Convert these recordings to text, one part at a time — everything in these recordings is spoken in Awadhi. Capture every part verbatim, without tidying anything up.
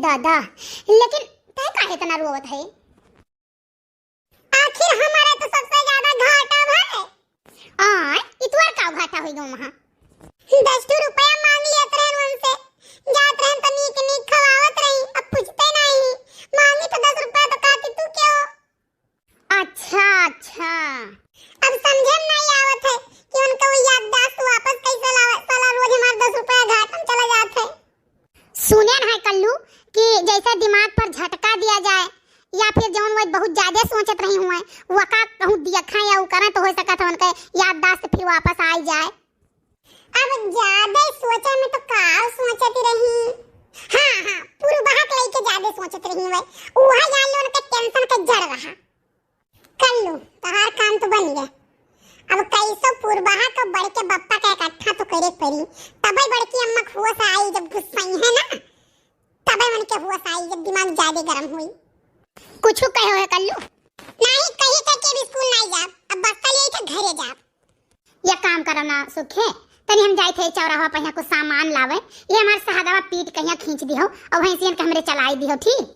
दादा, लेकिन तै काहे इतना रोवत है? आखिर हमारा तो सबसे ज्यादा घाटा भय। आय, ई तोर का घाटा होई गो वहाँ? दस ठो रुपया मांग लियत रहन उनसे, जात रहन तो नीक नीक खवावत रही, अब पूछते नहीं। मांगी तो दस रुपया तो कहती तू क्यों? अच्छा, अच्छा। अब समझे में नहीं आवत है कि उनका वो याददाश्त वापस कैसे लावे, साला रोज हमार दस रुपया घाटा में चला जात है। सुने न है कल्लू कि जैसे दिमाग पर झटका दिया जाए या फिर जौन वो बहुत ज्यादा सोचत रही हुए, वो का कहूँ दिया खाए या वो करें तो हो सकत है उनके याददाश्त फिर वापस आ ही जाए। अब ज्यादा सोचे में तो का सोचत रही? हाँ, हाँ, पुरबहा के लइके ज्यादा सोचत रही हुए, वह जान लो उनके टेंशन के जड़ रहा। कल्लू, तोहार काम तो बन गया। अब कैसो पुरबहा को बड़के बप्पा का इकट्ठा तो करे पड़ी, तबे बड़की अम्मा के होश आई, जब गुस्साई है ना, तबे उनके होश आई, जब दिमाग ज्यादा गरम हुई। कुछ कहे हो कल्लू? नहीं, कही थे कि अब स्कूल नहीं जाब, अब बस्ता ले थे घरे जाब। या काम करो ना सुखे, तनी हम जाए थे चौराहा पर यहाँ कुछ सामान लावे, ये हमारे सहदवा पीट कहिया खींच दिहो और भैंसियन के हमरे चलाई दिहो, ठीक?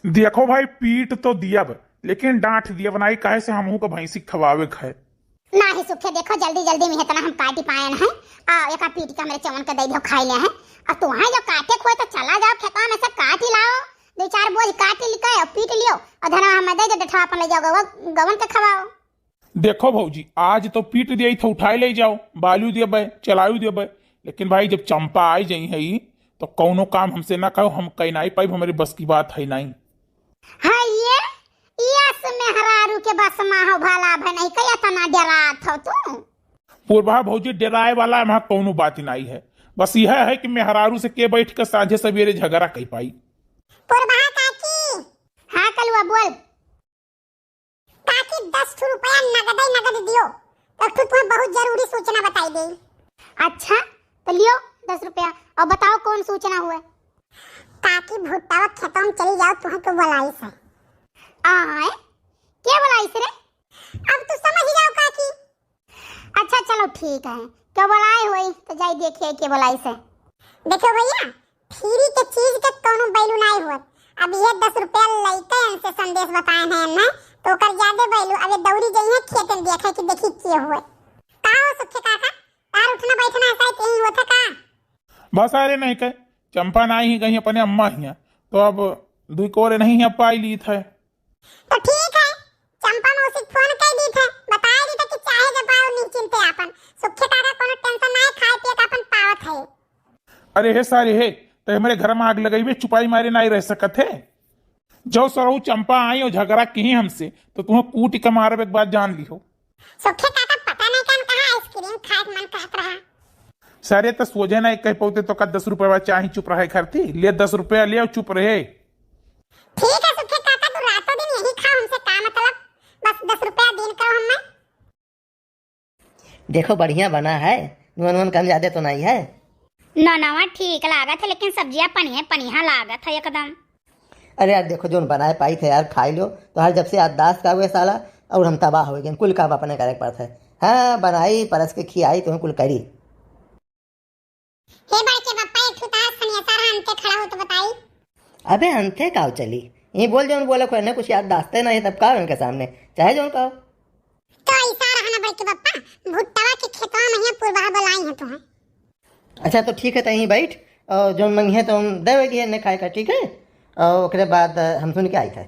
देखो भाई, पीट तो दियब, लेकिन डांट दियब नाई, काहे से हमहू के भैंसी खवावे के है। नाही सुखे, देखो जल्दी जल्दी में इतना हम काटी पाए न है, आ एका पीट के हमरे चौवन के दे दियो, खाई ले है। और तुम्हें जो काटे खोए तो चला जाओ खेतवा में से काट ही लाओ, दो चार बोझ काट ही लिकाए और पीट लियो और धनवा हमें दे दे, डठवा अपन ले जाओ गवन, गवन के खवाओ। देखो भौजी, आज तो पीट दिया था, उठाए ले जाओ, बालू देबे, चलायू देबे, लेकिन भाई जब चंपा आई जाई है तो कौनो काम हमसे ना कहो, हम कह नहीं पाइब, हमारे बस की बात है नहीं। है ये, यस मेहरारू के बस मा हो भला भे नहीं कह इतना डरात हो तू। पुरबहा भौजी डराए वाला वहाँ कौनो बात नहीं है, बस यह है कि मेहरारू से के बैठ के साँझे सवेरे झगड़ा कह पाई। पुरबहा काकी। हाँ कलुआ बोल। काकी, दस ठो रुपया नगदे नगद दियो, एक ठो तुम्हें बहुत जरूरी सूचना बताई दे। अच्छा, तो लियो दस रुपया और बताओ कौन सूचना हुआ? काकी, भुट्टा खेतों में चली जाओ, तुम्हें को बुलाई से। आए, क्या बुलाई से रे? अब तू समझ जाओ काकी। अच्छा चलो ठीक है, क्यों बुलाए हुई तो जाई देखिए के बुलाई से। देखो भैया, फ्री के चीज के कौनो value नाई हुआ। अब ये दस रुपया लइके इनसे संदेश बताए हैं इनने, तो ओकर ज्यादा value। अब ये दौड़ी गई है खेत में देखे कि देखी के हुए। का हो सुखे काका, तार उठना बैठना ऐसा ही कहीं हुआ था का? बस अरे नहीं कहे, चंपा नाई ही गई अपने अम्मा हिया, तो अब दुई कोरे नहीं है पाई ली थे। तो ठीक है, चंपा मौसी के फोन कर दी थे, बताए दी थे कि चाहे जब आओ निश्चिंते आपन, सुखे काका कोनो tension ना है, खाए पिए का अपन पावत है। अरे हे सारे हे, ते हमरे घर में आग लगइबे, चुपाई मारे नाई रह सकत है। जो सरऊ चंपा आई और झगड़ा किही हमसे, तो तुम्हें कूट के मारब, एक बात जान लिहो। सुखे काका पता नहीं कन कहाँ ice cream खाए के मन कहत रहा। सारे तो सोझे ना एक कह पौते तो का दस रुपया चाही चुप रहे खरती, ले दस रुपया ले और चुप रहे। ठीक है सुखे काका, तू रातों दिन यही खा, हमसे का मतलब, बस दस रुपया दिन करो हमें। देखो बढ़िया बना है, नून वून कम ज्यादा तो नहीं है? ननवा ठीक लागत है, लेकिन सब्जिया पनिया पनिया लागत है एकदम। अरे यार देखो, जोन बनाए पाई थे यार, खाई लो। तो हर जब से याददाश्त का हुए साला, और हम तबाह हो गए, कुल काम अपने करे के पड़त है। हाँ, बनाई, परस के खियाई, तुम्हें कुल करी। हे बड़के पप्पा, एक ठो तास सनेसर हन के खड़ा हो तो बताई। अबे अंते काव चली, ये बोल जोन बोले कोई ना, कुछ याददाश्ते नहीं है, तब का उनके सामने चाहे जोन का। तो ऐसा रहा ना बड़के पप्पा, भुट्टवा के खेतवा में हिया पुरबहा बुलाई है तुम्हें। अच्छा तो ठीक है, तहीं बैठ, और जोन मंगिहे तो हम देवे दिए ने खाए का, ठीक है? और ओकरे बाद, अ, हम सुन के आई थे।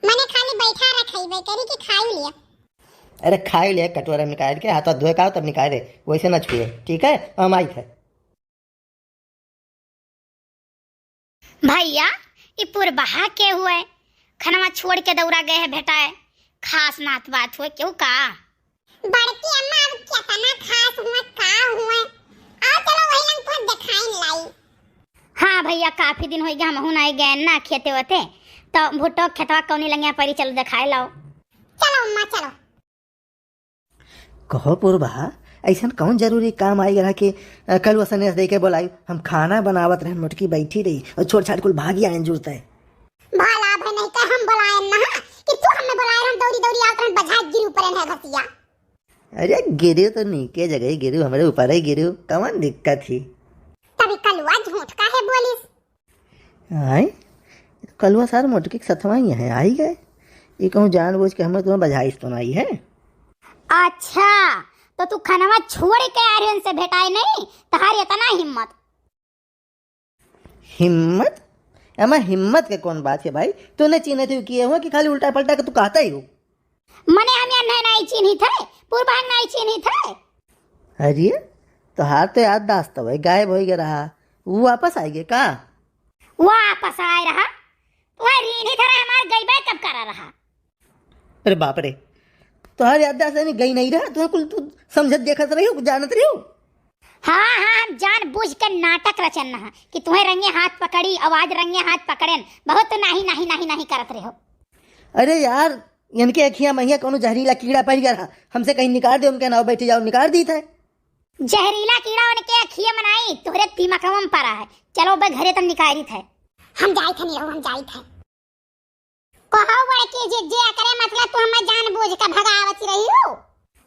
मने खाली बैठा रखइबे करी कि खाई लिया? अरे खाई ले, कटोरा में निकाल के, हाथ धोए का हो तब निकाले, वैसे ना छुए, ठीक है? हम आई थे। भैया, ई पुरबहा के हुए? खनवा छोड़ के दौड़ा गए है भेटाए, खास नात बात हुए केहू का? बड़की अम्मा, अब केतना खास हुए, का हुए? आओ चलो वही लंग तुहर देखाइन लाई। हाँ भैया, काफी दिन होइ गए, हमहू नाई गए ना खेते वेते, तो भुट्टो खेतवा कौनी लंगिया परी, चलो देखाए लाओ। चलो अम्मा, चलो। कहो पुरबहा, ऐसन कौन जरूरी काम आई रहा कि, अ, कल वो सनेस दे के बोलाई? हम खाना बनावत रहन, मोटकी बैठी रही और छोड़ छाड़ कुल भागी आयन जुड़ते। भला भे नहीं कह हम बोलायन ना, कि तू हमें बोलाए रहन, दौड़ी दौड़ी आवत रहन, बझा गिरी ऊपर है घसिया। अरे गिरू तो नीके जगह गिरू, हमरे ऊपर ही गिरू, कौन दिक्कत ही? तभी कलुआ झूठ काहे बोलिस? आय, कलुआ सार मोटकी के सथवा ही है, आई गए। ये कहूँ जानबूझ के हमरे तुम्हें बजाइस तो नहीं है। अच्छा, तो तू खनवा छोड़ के आ रही उनसे भेटाए नहीं, तहार इतना हिम्मत। हिम्मत? एमा हिम्मत के कौन बात है भाई? तू नहीं चीन्हत हो किए हुआ कि खाली उल्टा पलटा के तू कहता ही हो? मने हम यहाँ नहीं, नहीं चीन्हित है, पूर्वांग नहीं चीन्हित है। अरे, तोहार तो याददाश्त तो भाई गायब हो गया रहा, वो वापस आएगे का? वापस आए रहा? वह रीढ़ी धरा हमार गई बाय कब करा रहा? अरे बाप रे, तोहार याददाश्त यानी गई नहीं रहा, तुम्हें कुल तू समझत देखत रही हो, जानत रही हो। हाँ, हाँ, हम जानबूझ के नाटक रचन है कि तुम्हें रंगे हाथ पकड़ी, आवाज रंगे हाथ पकड़ेन, बहुत तो नहीं, नहीं, नहीं, नहीं करत रहे हो। अरे यार, इनके अखिया महिया कौनो जहरीला कीड़ा पड़ गया रहा, हमसे कहीं निकाल दे, उनके नाव बैठे जाओ, निकाल दी थे। जहरीला कीड़ा उनके अखिया में नहीं, तोहरे दिमागवा में पड़ा है। चलो बे घरे तब निकालित है। हम जाइत है, निरहू, हम जाइत है। कहो बड़की जिज्जी, एकरे मतलब तू हमें जानबूझ के भगावत रही हो?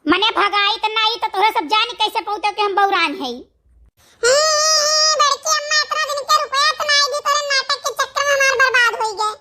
मने भगाई त नहीं, तो तोहरे सब जानी कैसे पहुँचे कि हम बौरान है। हे, बड़की अम्मा, इतना दिन के रुपया तो नहीं दी, तोरे नाटक के चक्कर में हमार बर्बाद होई गए।